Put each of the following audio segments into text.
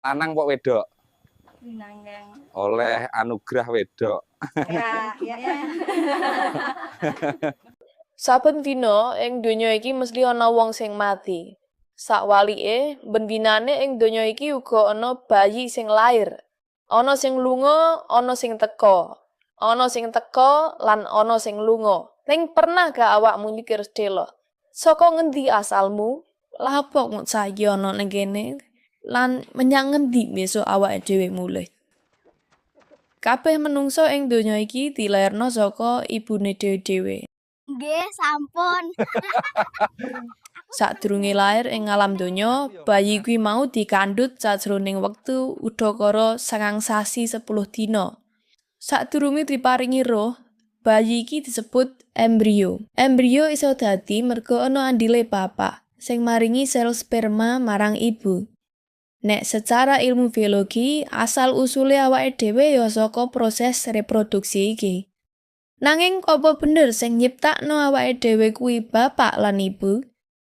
Lanang kok wedok? Winangeng. Oleh anugerah wedok. Ya. Saben dina ing donya iki mesti ana wong sing mati. Sakwalike, ben-dinane ing donya iki uga ana bayi sing lair. Ana sing lunga, ana sing teka. Ana sing teka lan ana sing lunga. Ning pernah gak awakmu mikir sedelo? Saka ngendi asalmu? Lha apa kok saiki ana ning kene? Lan menyang ngendi besok awake dhewe mulih? Kabeh menungso ing donya iki dilairno saka ibune dhewe-dhewe. Nggih, sampun. Sadurunge lair ing alam donya, bayi kuwi mau dikandhut sajroning wektu udakara 9 sasi 10 dina. Sadurunge diparingi roh, bayi iki disebut embrio. Embrio iso dadi merga ana andile bapak sing maringi sel sperma marang ibu. Nek secara ilmu biologi, asal usule awake dhewe ya saka proses reproduksi iki. Nanging apa bener sing nyiptakno awake dhewe kuwi bapak lan ibu?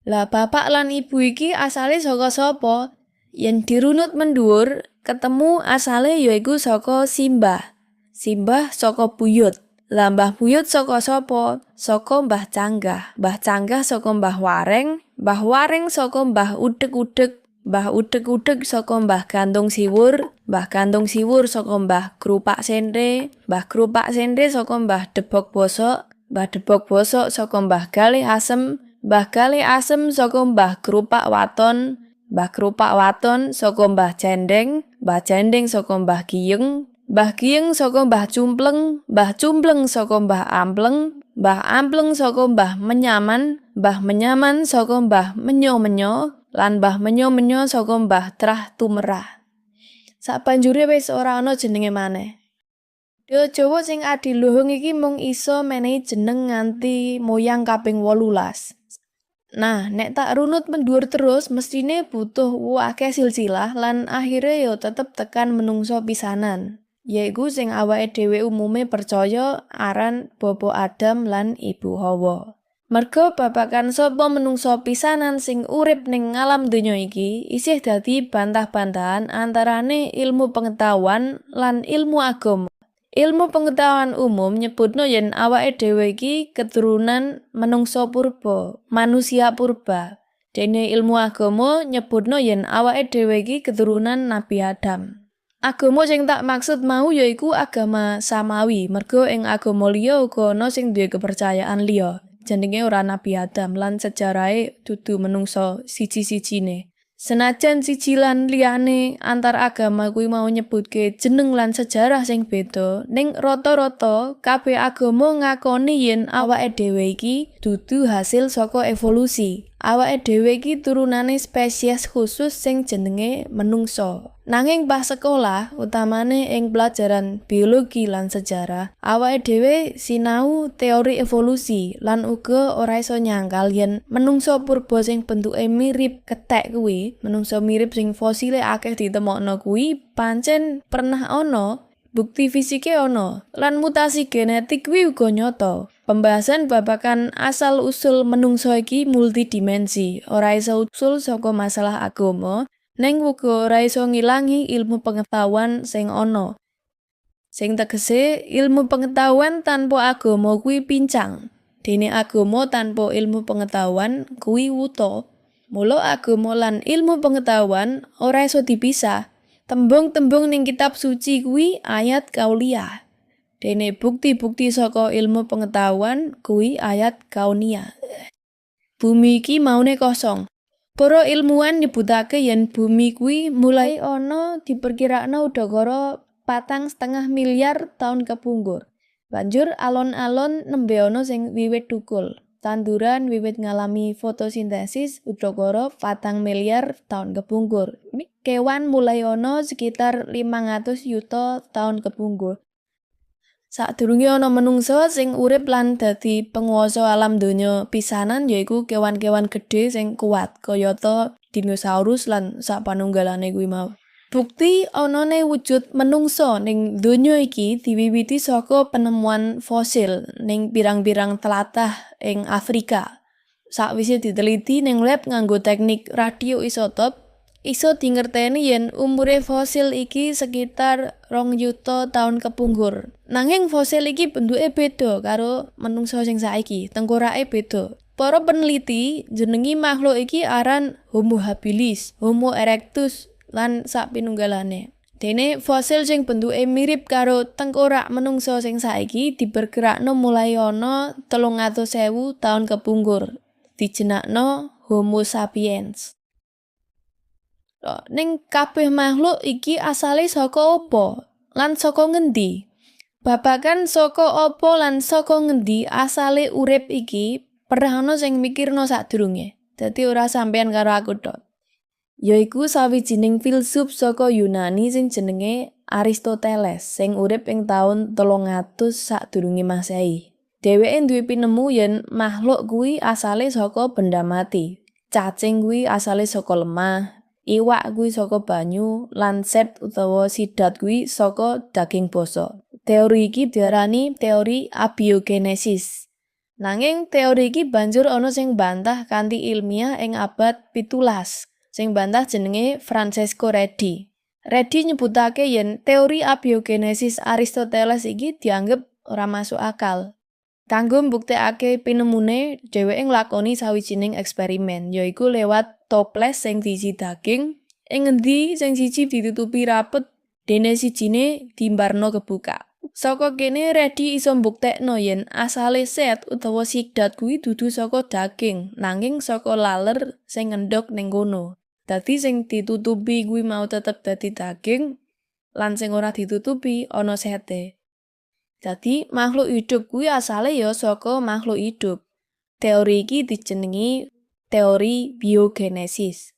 Lah, bapak lan ibu iki asale saka sapa? Yen dirunut mendhuwur, ketemu asale yaiku saka simbah. Simbah saka buyut. Lah, mbah buyut saka sapa? Saka Mbah Canggah. Mbah Canggah saka Mbah Wareng, Mbah Wareng saka Mbah Udeg-udeg, Mbah Udeg-udeg saka Mbah Gantung Siwur, Mbah Gantung Siwur saka Mbah Grupak Sendre, Mbah Grupak Sendre saka Mbah Debok Bosok, Mbah Debok Bosok saka Mbah Galih Asem, Mbah Galih Asem saka Mbah Grupak Waton, Mbah Grupak Waton saka Mbah Cendeng, Mbah Cendeng saka Mbah Giyeng, Mbah Giyeng saka Mbah Cumpleng, Mbah Cumpleng saka Mbah Ampleng, Mbah Ampleng saka Mbah Menyaman, Mbah Menyaman saka Mbah Menyo-menyo, lan Mbah Menyo-menyo saka Mbah Trah Tumerah. Sabanjure wis ora ana jenenge maneh. Dewa Jawa sing adiluhung iki mung iso menehi jeneng nganti moyang kaping 18. Nah, nek tak runut mendhuwur terus mestine butuh akeh silsilah lan akhire ya tetep tekan menungso pisanan. Yaiku sing awake dhewe umume percaya aran Bapa Adam lan Ibu Hawa. Merga babagan sapa menungso pisanan sing urip ning alam donya iki isih dadi bantah-bantahan antarane ilmu pengetahuan lan ilmu agama. Ilmu pengetahuan umum nyebutno yen awake dhewe iki keturunan menungso purba, manusia purba. Dene ilmu agama nyebutno yen awake dhewe iki keturunan Nabi Adam. Agama sing tak maksud mau yaiku agama samawi, merga ing agama liya uga ana sing duwe kepercayaan liya. Jenenge ora Nabi Adam lan sejarahe dudu menungso siji-sijine. Senajan siji lan liyane antar agama kuwi mau nyebutke jeneng lan sejarah sing beda, ning rata-rata kabeh agama ngakoni yen awake dhewe iki dudu hasil saka evolusi. Awake dhewe iki turunane spesies khusus sing jenenge menungso. Nanging pas sekolah, utamane ing pelajaran biologi lan sejarah, awake dhewe sinau teori evolusi lan uga ora iso nyangkal yen menungso purba sing bentuke mirip kethek kuwi, menungso mirip sing fosile akeh ditemokno kuwi pancen pernah ana, bukti fisike ana, lan mutasi genetik kuwi uga nyata. Pembahasan babagan asal usul menungso iki multidimensi, ora iso usul saka masalah agama, ning uga ora iso ngilangi ilmu pengetahuan sing ana. Sing tegese ilmu pengetahuan tanpa agama kuwi pincang. Dene agama tanpa ilmu pengetahuan kuwi wuta. Mula agama lan ilmu pengetahuan ora iso dipisah. Tembung-tembung ning kitab suci kuwi ayat kauliyah. Dene bukti-bukti saka ilmu pengetahuan kuwi ayat kauniyah. Bumi iki maune kosong. Para ilmuwan nyebutake yen bumi kuwi mulai ana diperkirakno udakara 4,5 miliar taun kepungkur. Banjur alon-alon nembe ana sing wiwit thukul. Tanduran wiwit ngalami fotosintesis udakara 4 miliar taun kepungkur. Kewan mulai ana sekitar 500 yuta taun kepungkur. Sadurunge ana menungsa sing urip lan dadi penguasa alam donya pisanan yaiku kewan-kewan gedhe sing kuat kayata dinosaurus lan sapanunggalane kuwi mau. Bukti anane wujud menungsa ning donya iki diwiwiti saka penemuan fosil ning pirang-pirang tlatah ing Afrika. Sakwise diteliti ning lab nganggo teknik radioisotop, Iso dingerteni yen umure fosil iki sekitar 2 yuta taun kepungkur. Nanging fosil iki bentuke beda karo menungso sing saiki, tengkorake beda. Para peneliti jenengi makhluk iki aran Homo habilis, Homo erectus, lan sapinunggalane. Dene fosil sing bentuke mirip karo tengkorak menungso sing saiki diperkirakno mulai ana 300.000 taun kepungkur. Dijenakno Homo sapiens. Ning kabeh makhluk iki asale saka apa lan saka ngendi? Babagan saka apa lan saka ngendi asale urip iki pernah ana sing mikirno sadurunge. Dadi ora sampeyan karo aku tok. Yaiku sawijining filsuf saka Yunani sing jenenge Aristoteles sing urip ing taun 300 sadurunge Masehi. Dheweke duwe pinemu yen makhluk kuwi asale saka benda mati. Cacing kuwi asale saka lemah, iwak kuwi saka banyu, lan set utawa sidat kuwi saka daging bosok. Teori iki diarani teori abiogenesis. Nanging teori iki banjur ana sing bantah kanthi ilmiah ing abad 17. Sing bantah jenenge Francesco Redi. Redi nyebutake yen teori abiogenesis Aristoteles iki dianggep ora masuk akal. Kanggo mbuktekake pinemune, dheweke nglakoni sawijining eksperimen, yaiku lewat toples sing diisi daging, ing ngendi sing siji ditutupi rapet dene sijine diembarno kebuka. Saka kene Redi iso mbuktekno yen asale set utawa sidat kuwi dudu saka daging, nanging saka laler sing ngendhog ning kono. Dadi sing ditutupi kuwi mau tetep dadi daging lan sing ora ditutupi ana sete. Dadi makhluk hidup kuwi asale ya saka makhluk hidup. Teori iki dijenengi teori biogenesis.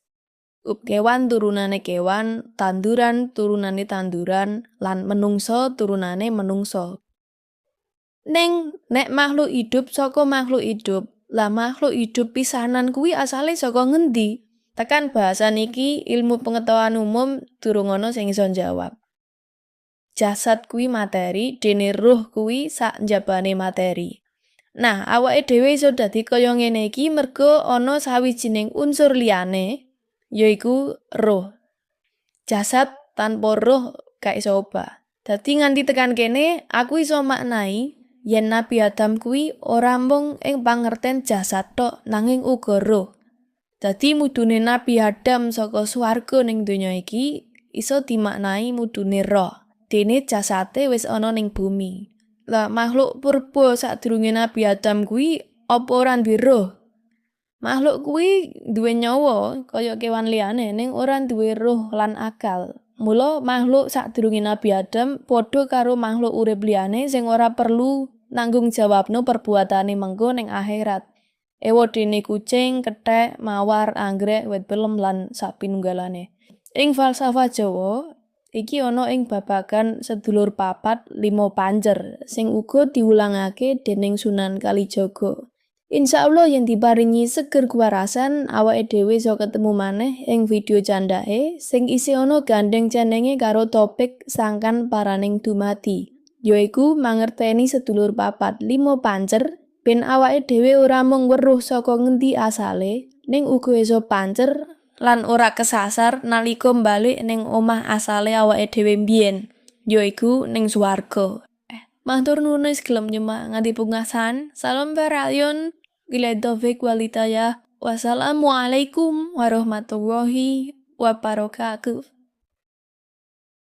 Kewan turunane kewan, tanduran turunane tanduran, lan menungso turunane menungso. Ning nek makhluk hidup saka makhluk hidup, lah makhluk hidup pisanan kuwi asale saka ngendi? Tekan bahasan iki ilmu pengetahuan umum durung ana sing iso njawab. Jasad kuwi materi, dene roh kuwi sak njabane materi. Nah, awake dhewe iso dadi kaya ngene iki merga ana sawijining unsur liyane, yaiku roh. Jasad tanpa roh gak iso obah. Dadi nganti tekan kene, aku iso maknai yen Nabi Adam kuwi ora mung ing pangerten jasad tok, nanging uga roh. Dadi mudune Nabi Adam saka swarga ning donya iki iso dimaknai mudune roh. Dene jasate wis ana ning bumi. Lah, makhluk purba sadurunge Nabi Adam kuwi apa ora duwe roh? Makhluk kuwi duwe nyawa kaya kewan liyane, ning ora duwe roh lan akal. Mula makhluk sadurunge Nabi Adam padha karo makhluk urip liyane sing ora perlu nanggung jawabno perbuatane mengko ning akhirat. Ewadene kucing, kethek, mawar, anggrek, wit pelem lan sapinunggalane. Ing falsafah Jawa, iki ana ing babagan sedulur papat limo pancer sing uga diwulangake dening Sunan Kalijaga. Insyaallah yen diparingi seger kewarasan, awake dhewe iso ketemu maneh ing video candhake sing isih ana gandeng cenenge karo topik sangkan paraning dumadi, yaiku mangerteni sedulur papat limo pancer ben awake dhewe ora mung weruh saka ngendi asale, ning uga iso pancer lan ora kesasar nalika balik ning omah asale awake dhewe mbiyen, yaiku ning swarga. Matur nuwun wis gelem nyimak nganti pungkasan. Salam barayun. Billahi taufik wal hidayah. Wassalamualaikum warahmatullahi wabarakatuh.